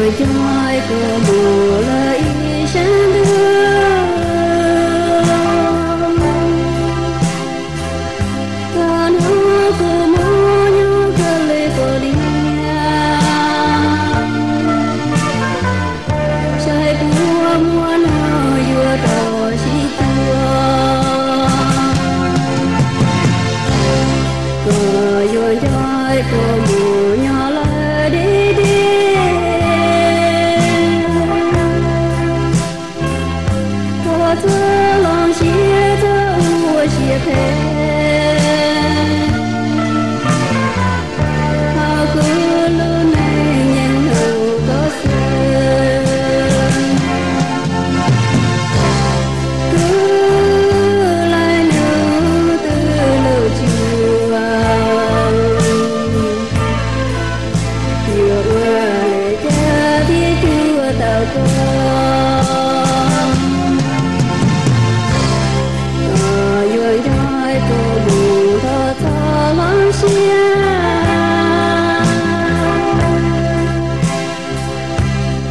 Coj kuv mus lawm ib sab ntug, thaum no kuv mus nyob kawg li puag liaj, saib puas muaj neeg yuav rau sib cuag. Koj yuav nco kuv mus nyob lawm deb deb, koj txhob los ntsia txhob ua siab phem, hauv kuv lub neej nyeem hlub koj xwb. Kuv laij nug twb lub cuag, yuav ua li cas thiaj cuag tau koj. Koj yuav nco kuv mus thov txhob los ntsia,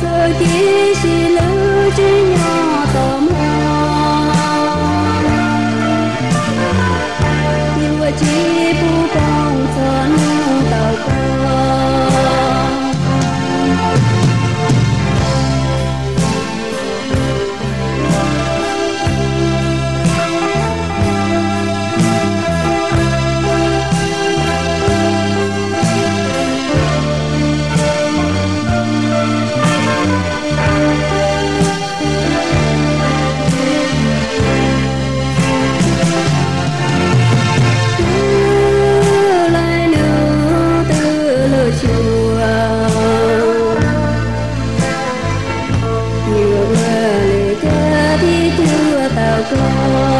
txuj kev sib hlub tseem nyob tos hmo, yuav tsis pub poob txog hnub tau koj. Kuv laij nug twb lub cuag, yuav ua li cas thiaj cuag tau koj.